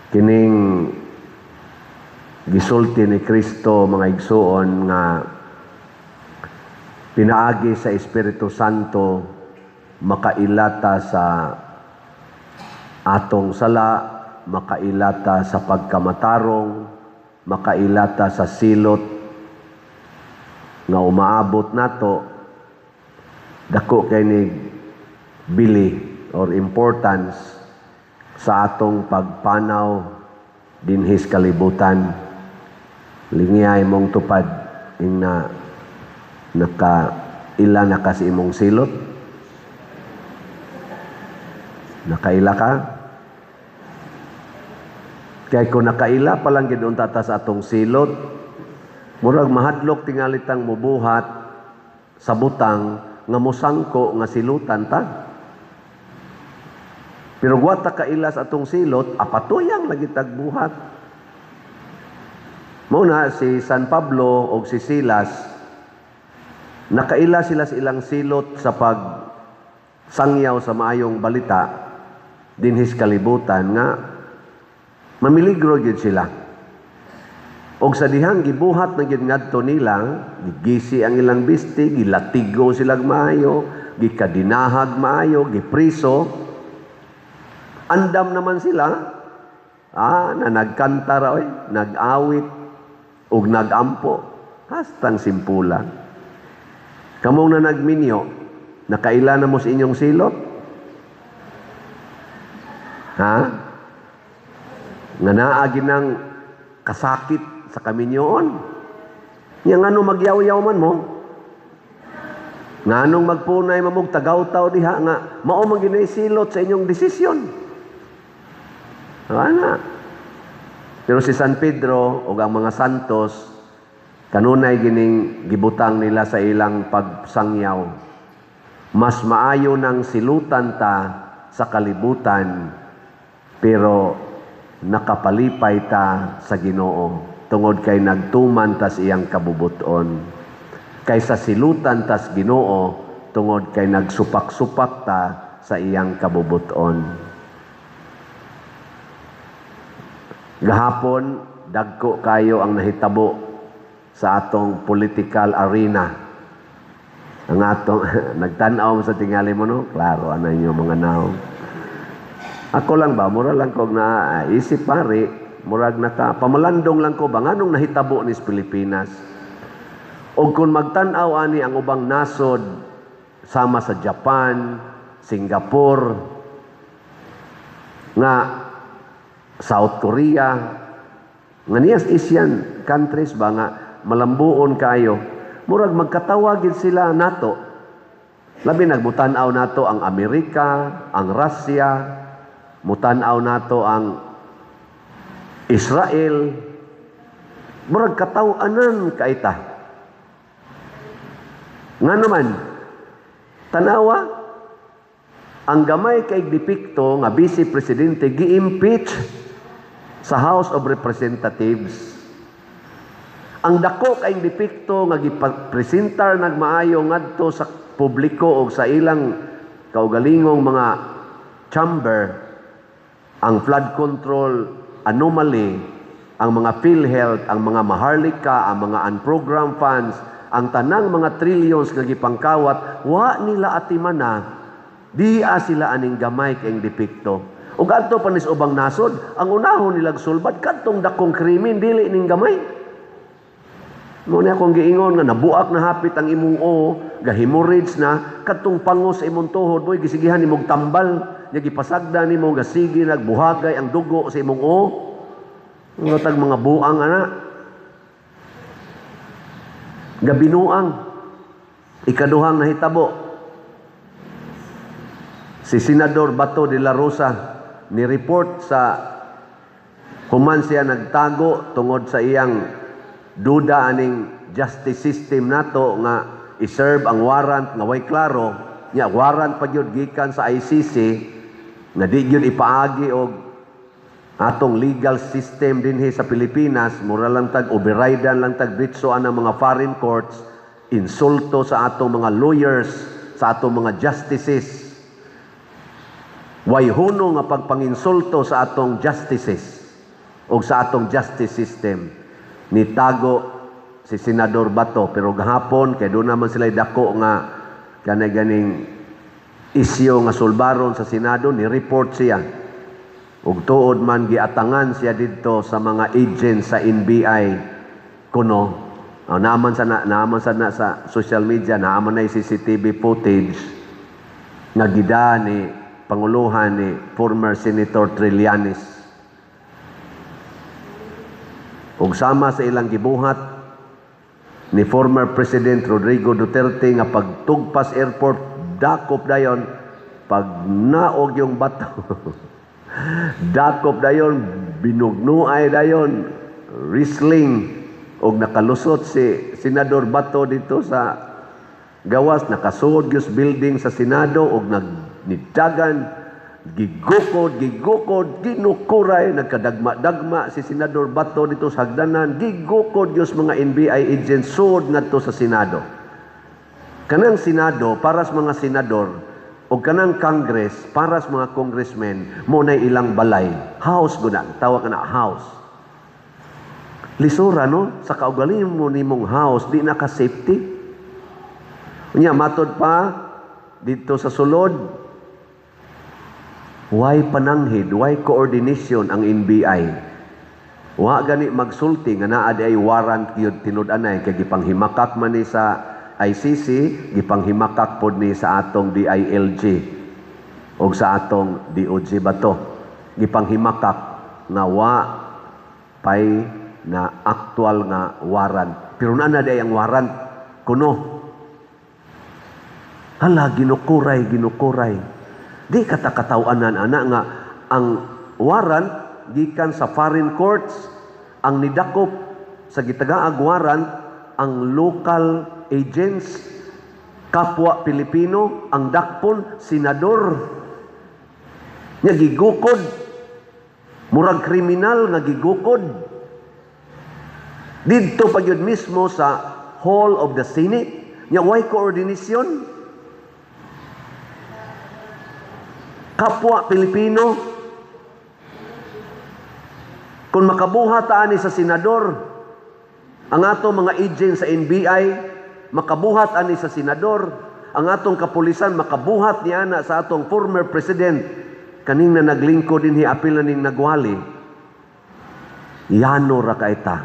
Kining gisulti ni Kristo, mga igsuon, nga pinaagi sa Espiritu Santo makaila ta sa atong sala, makaila ta sa pagkamatarong, makaila ta sa silot nga umaabot nato, dako kay ni bili or importance sa atong pagpanaw dinhis kalibutan. Lingiyay mong tupad ing na nakaila na ka sa imong silot. Nakaila ka? Kaya kung nakaila pa lang gid unta ta sa atong silot, murag mahadlok tingali tang mubuhat sa butang nga mosangko nga silutan ta. Pero wa ta kaila sa atong silot, apatuyang lagi tag buhat. Mao na si San Pablo og si Silas, nakaila sila sa ilang silot sa pag sangyaw sa maayong balita dinhis kalibutan nga mamiligro gyud sila. Og sa dihang gibuhat na gyud ngadto nila, gigisi ang ilang bisti, gilatigo silag maayo, gikadinahag maayo, gipriso. Andam naman sila, na nagkanta ra oy, nag-awit ug nagampo, hastang simpula. Kamong na nagminyo, nakaila na mo sa inyong silot? Ha? Nga naa ginang kasakit sa kaminyoon. Nya ngano magyaw-yaw man mo? Nganong magpunay mamog tagaw-taw diha nga mao man ginay silot sa inyong desisyon? Ana. Pero si San Pedro o ang mga santos, kanunay gining gibutang nila sa ilang pagsangyaw. Mas maayo nang silutan ta sa kalibutan, pero nakapalipay ta sa Ginoo tungod kay nagtuman tas iyang kabubuton. Kaysa silutan tas Ginoo tungod kay nagsupak-supak ta sa iyang kabubuton. Gahapon, dagko kayo ang nahitabo sa atong political arena. Ang atong nagtan-aw sa tingali mo, no? Klaro ana inyo mga naong. Ako lang ba, mura lang kog na isip pare, murag naka pamalandong lang ko ba nganong nahitabo ni Pilipinas. Og kung magtan-aw ani ang ubang nasod sama sa Japan, Singapore, nga South Korea, nga niyas Asian countries ba nga malambuon kayo, murag magkatawa gid sila nato. Labi nagmutan-aw nato ang Amerika, ang Russia, mutan-aw nato ang Israel, murag kataw-anan kaita. Nga naman, tanawa, ang gamay kay depikto nga vice presidente gi-impeach sa House of Representatives. Ang dako kay depikto nga gipresentar nagmaayo ngadto sa publiko og sa ilang kaugalingong mga chamber ang flood control anomaly, ang mga PhilHealth, ang mga Maharlika, ang mga unprogrammed funds, ang tanang mga trillions nga gipangkawat, wa nila atimana, diya sila aning gamay kayong depekto. Ug adto pa nis ubang nasod, ang unahon nilag sulbad kadtong dakong krimen dili ning gamay. Mo ni akong giingon nga nabuak na hapit ang imong o, gahemorrhage na kadtong pangos sa imong tuhod moy gisigihan nimong tambal, nya gipasagda nimo gasigi nagbuhagay ang dugo sa imong o. Nga tag mga buang ana. Gabinuang. Ikaduhang nahitabo, si Senador Bato de la Rosa ni report sa human siya nagtago tungod sa iyang duda aning justice system nato nga i-serve ang warrant nga way klaro nya warrant pa gyud gikan sa ICC nga di gyud ipaagi og atong legal system dinhi sa Pilipinas. Mura lang tag override lang tag diretso ang mga foreign courts, insulto sa atong mga lawyers, sa atong mga justices. Way huno nga pagpanginsulto sa atong justices. O sa atong justice system. Nitago si Senador Bato, pero gahapon kay doon naman sila dako nga kanay ganing isyu nga sulbaron sa Senado, ni report siya. Ug tuod man giatangan siya didto sa mga agents sa NBI kuno. Oh, naaman sa na sa social media, naaman na CCTV footage nga gida ni panguluhan ni former Senator Trillanes. Ug sama sa ilang gibuhat ni former President Rodrigo Duterte nga pagtugpas airport, dakop dayon, pag naog yung bato, dakop dayon, binugnuay dayon, wrestling, og nakalusot si Senador Bato dito sa gawas, nakasuod gyud building sa Senado og nagnidagan, gigukod, gigukod, ginukuray, nagkadagma-dagma si Senador Bato dito sa hagdanan, gigukod gyud mga NBI agents suod ngadto sa Senado. Kanang Senado para sa mga senador o kanang Congress para sa mga congressmen, mo na ilang balay. House guna, tawag na house. Lisura, no? Sa kaugalingon mo nimong house, di na ka safety. Unya matod pa dito sa sulod, why pananghid, why coordination ang NBI? Wa gani magsulti nga naa di ay warrant gyud tinud-anay kay gipanghimakak man ni sa ICC, gipanghimakak pod ni sa atong DILG og sa atong DOJ bato. Gipanghimakak nga wa pay na actual nga warrant. Pero naa na di ay ang warrant kuno. Hala, ginukuray, ginukuray. Di katakatawanan ana nga ang warrant gikan sa foreign courts, ang nidakop sa gitagaag warrant ang local agents, kapwa Pilipino, ang dakpon senador. Nya gigukod, murag kriminal nga gigukod. Didto pa gyud mismo sa Hall of the Senate. Nya why coordination? Kapwa Pilipino, kung makabuhat ani sa senador, ang atong mga agent sa NBI, makabuhat ani sa senador, ang atong kapulisan makabuhat ni ana sa atong former president, kaning na naglingkod dinhi apil na ning nagwali, yano ra ka ita.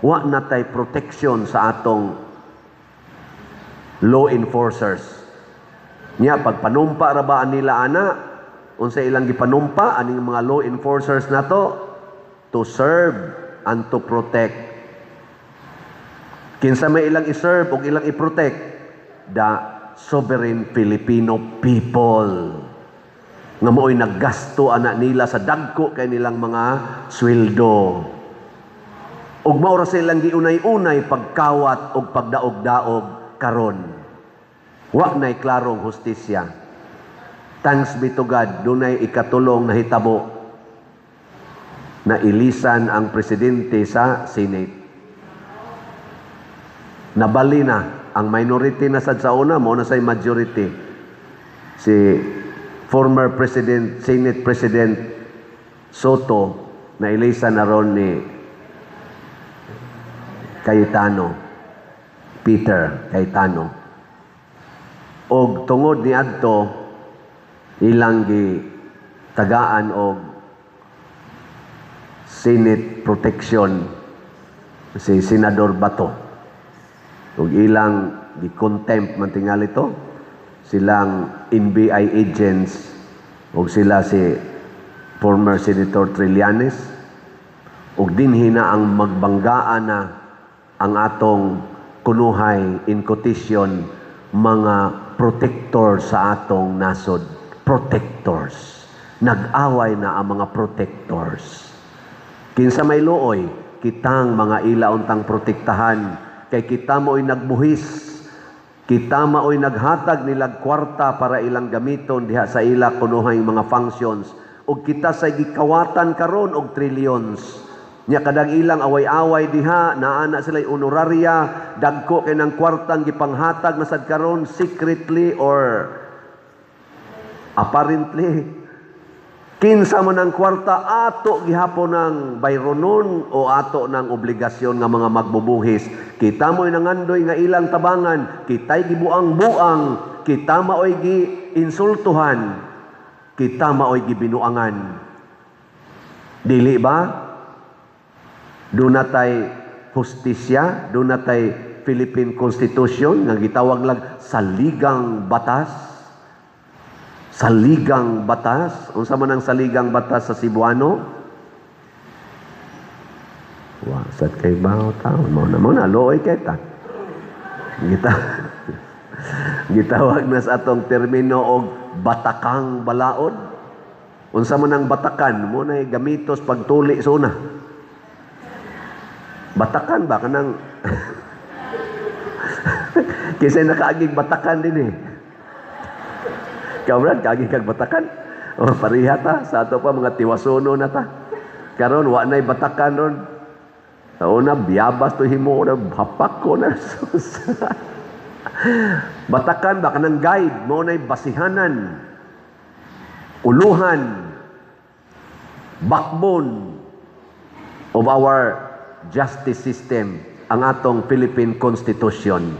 Wa na tay protection sa atong law enforcers. Nya pagpanumpa ra ba nila ana, unsa ilang gipanumpa aning mga law enforcers nato? To serve and to protect. Kinsa may ilang i-serve ug ilang i-protect? The sovereign Filipino people. Nga mao'y naggasto ana nila sa dagko kay nilang mga sweldo. Ug mao ra silang giunay-unay pagkawat og pagdaog-daog karon. Wa na'y klarong hustisya. Thanks be to God, dunay ikatulong nahitabo na ilisan ang presidente sa Senate. Nabali na ang minority na sad sa una, mao na say majority. Si former President, Senate President Sotto, na ilisan na ron ni Cayetano, Peter Cayetano. Og tungod ni adto, ilang gi tagaan og Senate protection si Senador Bato. Ug ilang gi-contempt man tingali to silang NBI agents ug sila si former Senator Trillanes, ug dinhi na ang magbanggaan na ang atong kunuhay, in quotation, mga protector sa atong nasod. Protectors. Nag-away na ang mga protectors. Kinsa may luoy? Kitang mga ila untang protektahan kay kita mo'y nagbuhis, kita mao'y naghatag nilag kwarta para ilang gamiton diha sa ila kunuhay mga functions, ug kita sa gikawatan karon og trillions. Nya kadang ilang away-away diha, naa na sila honoraria, dagko kay ng kwartang gipanghatag na sad karon secretly or apparently. Kinsa man ang kwarta, ato gihapon ng bayronon o ato ng obligasyon nga mga magbubuhis. Kita mo'y nangandoy nga ilang tabangan, kita'y gibuang-buang, kita mao'y gi-insultuhan, kita mao'y gibinuangan. Dili ba? Duna tay hustisya, duna tay Philippine Constitution nga gitawag lang saligang batas. Saligang batas. Unsa man ang saligang batas sa Cebuano? Wa sad kay bawo taon mao na looy kay ta. Gitawag na sa atong termino og batakang balaod. Unsa man ang batakan mo na gamitos pagtuli sa una. Batakan ba kanang Kaysa nakaagig batakan din eh. Ikaw, Brad, kaagig kag batakan. O, pareha ta. Sa ato pa, mga tiwasono na ta. Karon wa na'y batakan ron. Sa una, biyabas to himo na, hapak ko na. Batakan ba kanang guide, mo na'y basihanan, uluhan, backbone of our justice system, ang atong Philippine Constitution.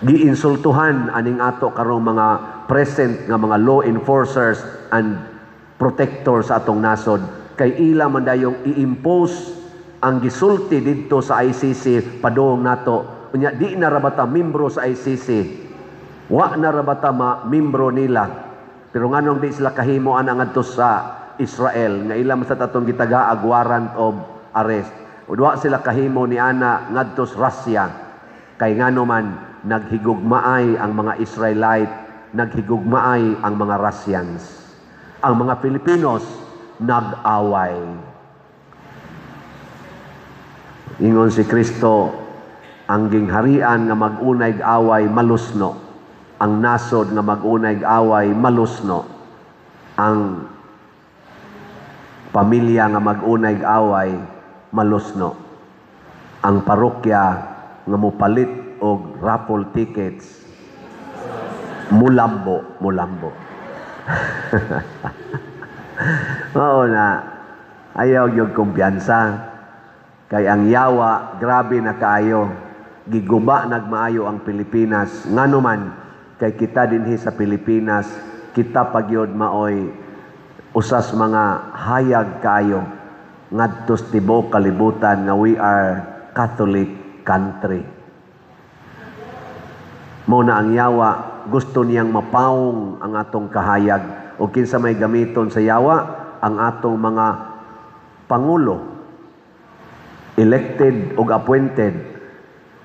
Giinsultuhan aning ato karong mga present nga mga law enforcers and protectors sa atong nasod kay ila man dayong i-impose ang gisulti didto sa ICC padung nato. Unya di na ra bata membro sa ICC? Wa na ra bata ma membro nila? Pero nganong di sila kahimo ana ngadto sa Israel nga ila man sa atong gitagaag warrant of arrest? Wa sila kahimo ni ana ngadto sa Russia kay ngano man naghigugmaay ang mga Israelite, naghigugmaay ang mga Russians. Ang mga Filipinos nag-away. Ingon si Kristo, ang gingharian nga mag-unay away malusno. Ang nasod nga mag-unay away malusno. Ang pamilya nga mag-unay away malusno. Ang parokya nga mopalit og raffle tickets mulambo, mulambo. Oo na, ayaw yung kumpiyansa. Kay ang yawa, grabe na kaayo. Giguba nagmaayo ang Pilipinas. Ngano man, kay kita dinhi sa Pilipinas, kita pagyod maoy usas mga hayag kaayo ngadto sa tibuok kalibutan nga we are Catholic country. Mao na ang yawa, gusto niyang mapawong ang atong kahayag. O kinsa may gamiton sa yawa, ang atong mga pangulo, elected o appointed,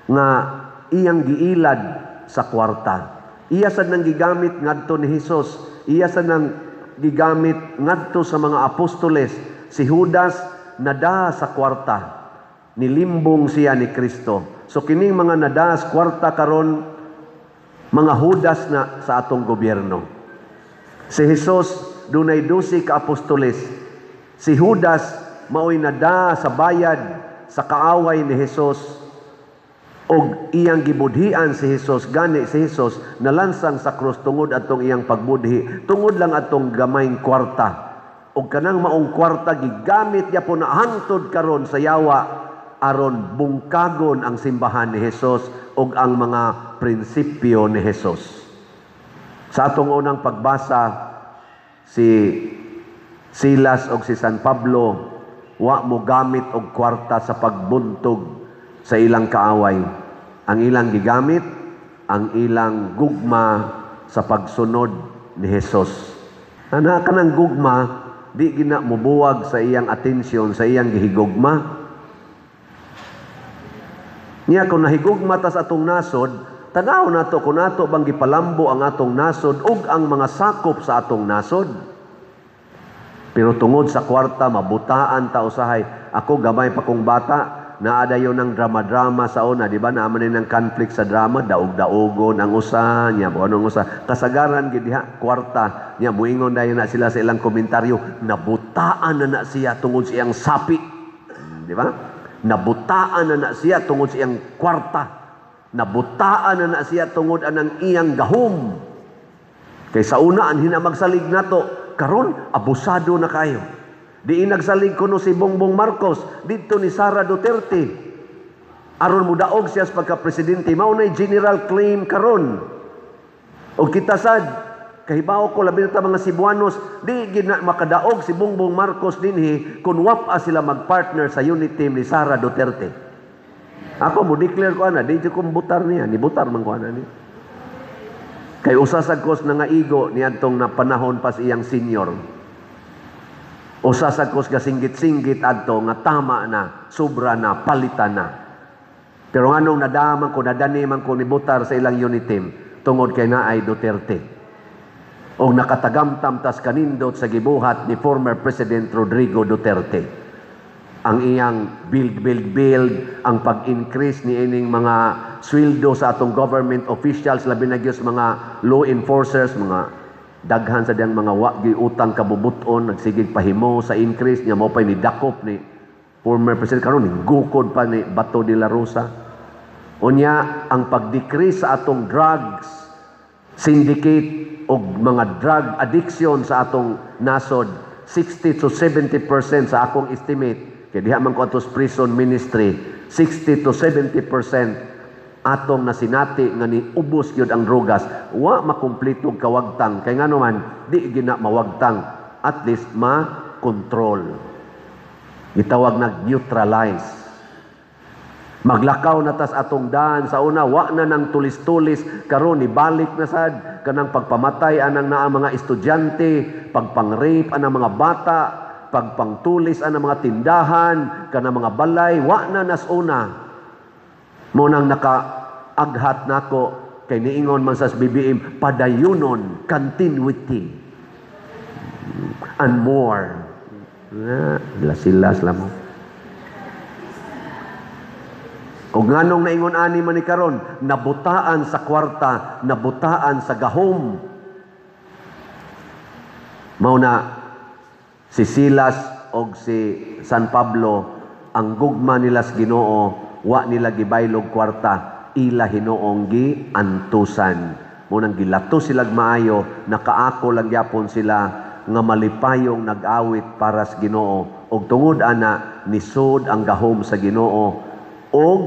nga iyang giilad sa kwarta. Iya sad nang gigamit ngadto ni Hesus, iya sad nang gigamit ngadto sa mga apostoles. Si Judas nada sa kwarta. Nilimbong siya ni Kristo. So kining mga nada sa kwarta karon, mga Judas na sa atong gobyerno. Si Jesus dunay 12 ka apostoles. Si Judas maoy nada sa bayad sa kaaway ni Jesus og iyang gibudhian si Jesus. Gani si Jesus nalansang sa krus tungod atong iyang pagbudhi, tungod lang atong gamayng kwarta. Og kanang maong kwarta gigamit gyapon na hangtod karon sa yawa aron bungkagon ang simbahan ni Jesus og ang mga prinsipyo ni Jesus. Sa atong unang pagbasa, si Silas og si San Pablo wa mo gamit og kwarta sa pagbuntog sa ilang kaaway. Ang ilang gigamit, ang ilang gugma sa pagsunod ni Jesus. Ana kanang gugma, di gina mubuwag sa iyang atensyon, sa iyang gihigugma. Niya kung nahigugma ta sa atong nasod, tanaw nato kung nato bang gipalambo ang atong nasod ug ang mga sakop sa atong nasod. Pero tungod sa kwarta, mabutaan ta usahay. Ako gamay pa kong bata, naa dayon ng drama-drama sa una, di ba? Naa man ng conflict sa drama, daog-daogon ang usa, nya anong usa. Kasagaran gid diha kwarta. Nya muingon dayon na sila sa ilang komentaryo, nabutaan na na siya tungod sa iyang sapi. Di ba? Nabutaan na na siya tungod sa iyang kwarta. Nabutaan na na siya tungod anang iyang gahom. Kay sa una, anhin na magsalig nato, Karon abusado na kayo. Diin nagsalig kuno si Bongbong Marcos didto ni Sara Duterte aron mudaog siya sa pagka-presidente. Mao nay general claim karon. Og kita sad kahibaw ko, labi na ta mga Cebuanos, di gid na makadaog si Bongbong Marcos dinhi kung wa sila magpartner sa unit team ni Sara Duterte. Ako mo declare ko ana, di jud ko butar niya, ni butar man ko ana niya. Kay usa sa kos na nga igo niadtong na panahon pa sa iyang senior. Usa sa kos gasinggit-singgit adto nga tama na, sobra na, palitan na. Pero nganong nadaman ko, nadani man ko nibutar sa ilang unit team tungod kay naay Duterte. O nakatagamtam tas kanindot sa gibuhat ni former President Rodrigo Duterte. Ang iyang build, build, build, ang pag-increase ni ining mga sweldo sa atong government officials, labi na gyud sa mga law enforcers, mga daghan sa diyang mga wa gyud utang kabubuton, nagsigig pahimo sa increase niya, mao pay ni dakop ni former President. Karon ni gukod pa ni Bato de la Rosa. Unya ang pag-decrease sa atong drugs syndicate og mga drug addiction sa atong nasod, 60 to 70% sa akong estimate, kay diha man ko atos prison ministry, 60 to 70% atong nasinati nga ni ubos gyud ang drogas. Wa makumpleto kawagtang kay ngano man di gina mawagtang, at least ma-control, gitawag nag neutralize. Maglakaw na tas atong daan. Sa una wa na nang tulis-tulis, karon ni balik na sad kanang pagpamatay anang naa mga estudyante, pagpang-rape anang mga bata, pagpangtulis anang mga tindahan, kanang mga balay, wa na nas una. Mo nang nakaaghat nako kay niingon man sa BBM, padayunon, continuity and more. Ah, lasilas lamang. O nganong naingon ani man ni karon, nabutaan sa kwarta, nabutaan sa gahom. Mao na si Silas og si San Pablo, ang gugma nila sa Ginoo, wa nila gibaylog kwarta, ila Hinoong giantusan. Mao nang gilato sila maayo, nakaako lang gyapon sila nga malipayong nag-awit para sa Ginoo. Og tungod ana nisod ang gahom sa Ginoo og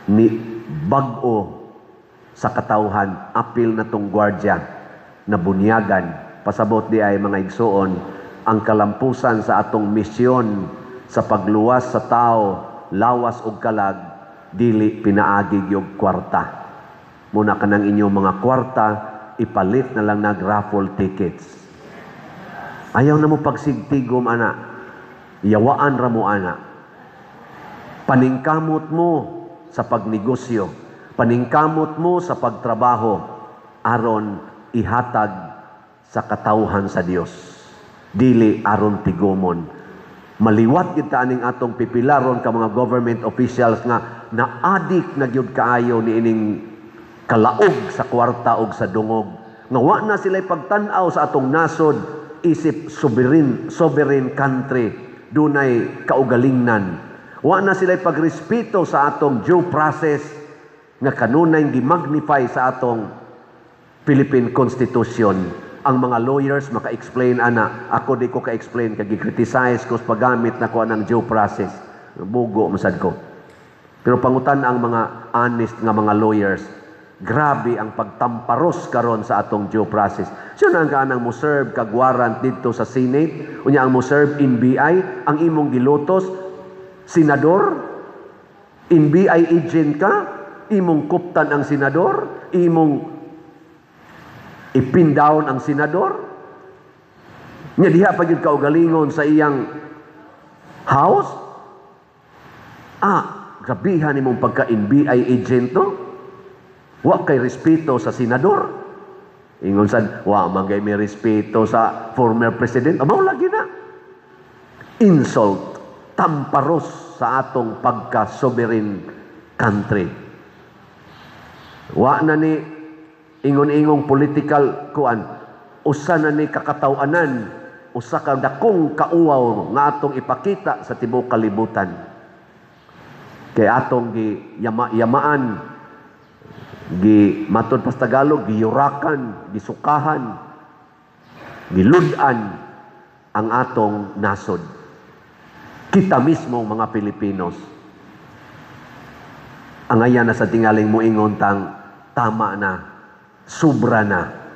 ni bag-o sa katawhan, apil na tong gwardya na bunyagan. Pasabot di ay, mga igsuon, ang kalampusan sa atong misyon sa pagluwas sa tao, lawas ug kalag, dili pinaagi gyud kwarta. Muna kanang inyong mga kwarta, ipalit na lang nag raffle tickets. Ayaw na mo pagsigtigom ana, yawaan ra mo ana. Paningkamot mo sa pagnegosyo, paningkamot mo sa pagtrabaho, aron ihatag sa katawhan sa Dios. Dili aron tigomon. Maliwat gid ta aning atong pipilaron ka mga government officials nga naadik na gyud kaayo niining kalaog sa kwarta og sa dungog. Nga wa na sila pagtan-aw sa atong nasod isip sovereign country, dunay kaugalingnan. Wa na sila pagrespeto sa atong due process nga kanunay gimagnify sa atong Philippine Constitution. Ang mga lawyers maka-explain ana, ako di ko ka-explain kay gi-criticize ko sa paggamit nako anang due process. Bugo masad ko. Pero pangutan ang mga honest nga mga lawyers, grabe ang pagtamparos karon sa atong due process. Siya na ang kanang mo serve kag warrant didto sa Senate, unya ang mo serve NBI, ang imong gilutos senador, NBI agent ka, imong kuptan ang senador, imong ipin down ang senador. Nya diha pa gyud kaugalingon sa iyang house. Ah, grabihan nimong pagka NBI agent, no? Wa kay respeto sa senador. Ingon sad, wa man kay may respeto sa former president. Mao lagi na. Insult, tamparos sa atong pagka-sovereign country. Wa na ni ingon-ingong political kuan, usa na ni kakatawanan, usa ka dakong kauwaw nga atong ipakita sa tibuok kalibutan. Kay atong gi yamaan, gi matod pa sa Tagalog, giyurakan, gisukahan. Gilud-an ang atong nasod. Kita mismo, mga Pilipinos. Angay na sa tingaling moingon tang tama na, sobra na.